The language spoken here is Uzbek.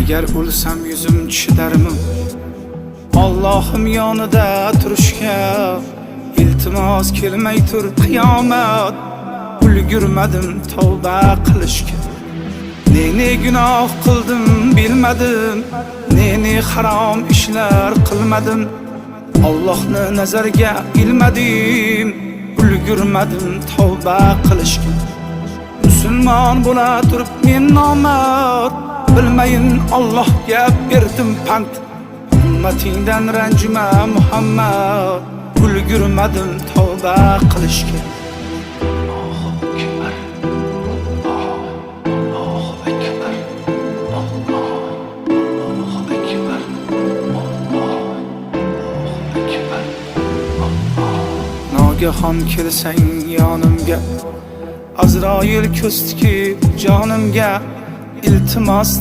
Agar o'lsam yuzim chidarmi Allohim yonida turishga? Iltimos, kelmay tur qiyomat, ulgurmadim tavba qilishga. Ne ne gunoh qildim bilmadim, ne ne harom ishlar qilmadim. Allohni nazarga ilmadim, ulgurmadim tavba qilishga. Musulmon bo'la turib men nomard, bilmayin Allohga berdim pand. Ummatingdan ranjima, Muhammad, ulgurmadim tavba qilishga. Allohu akbar. Allohu akbar. Allohu akbar. Allohu akbar. Nogahon kelsang yonimga, Azroil ko'z tikib jonimga. Iltimos.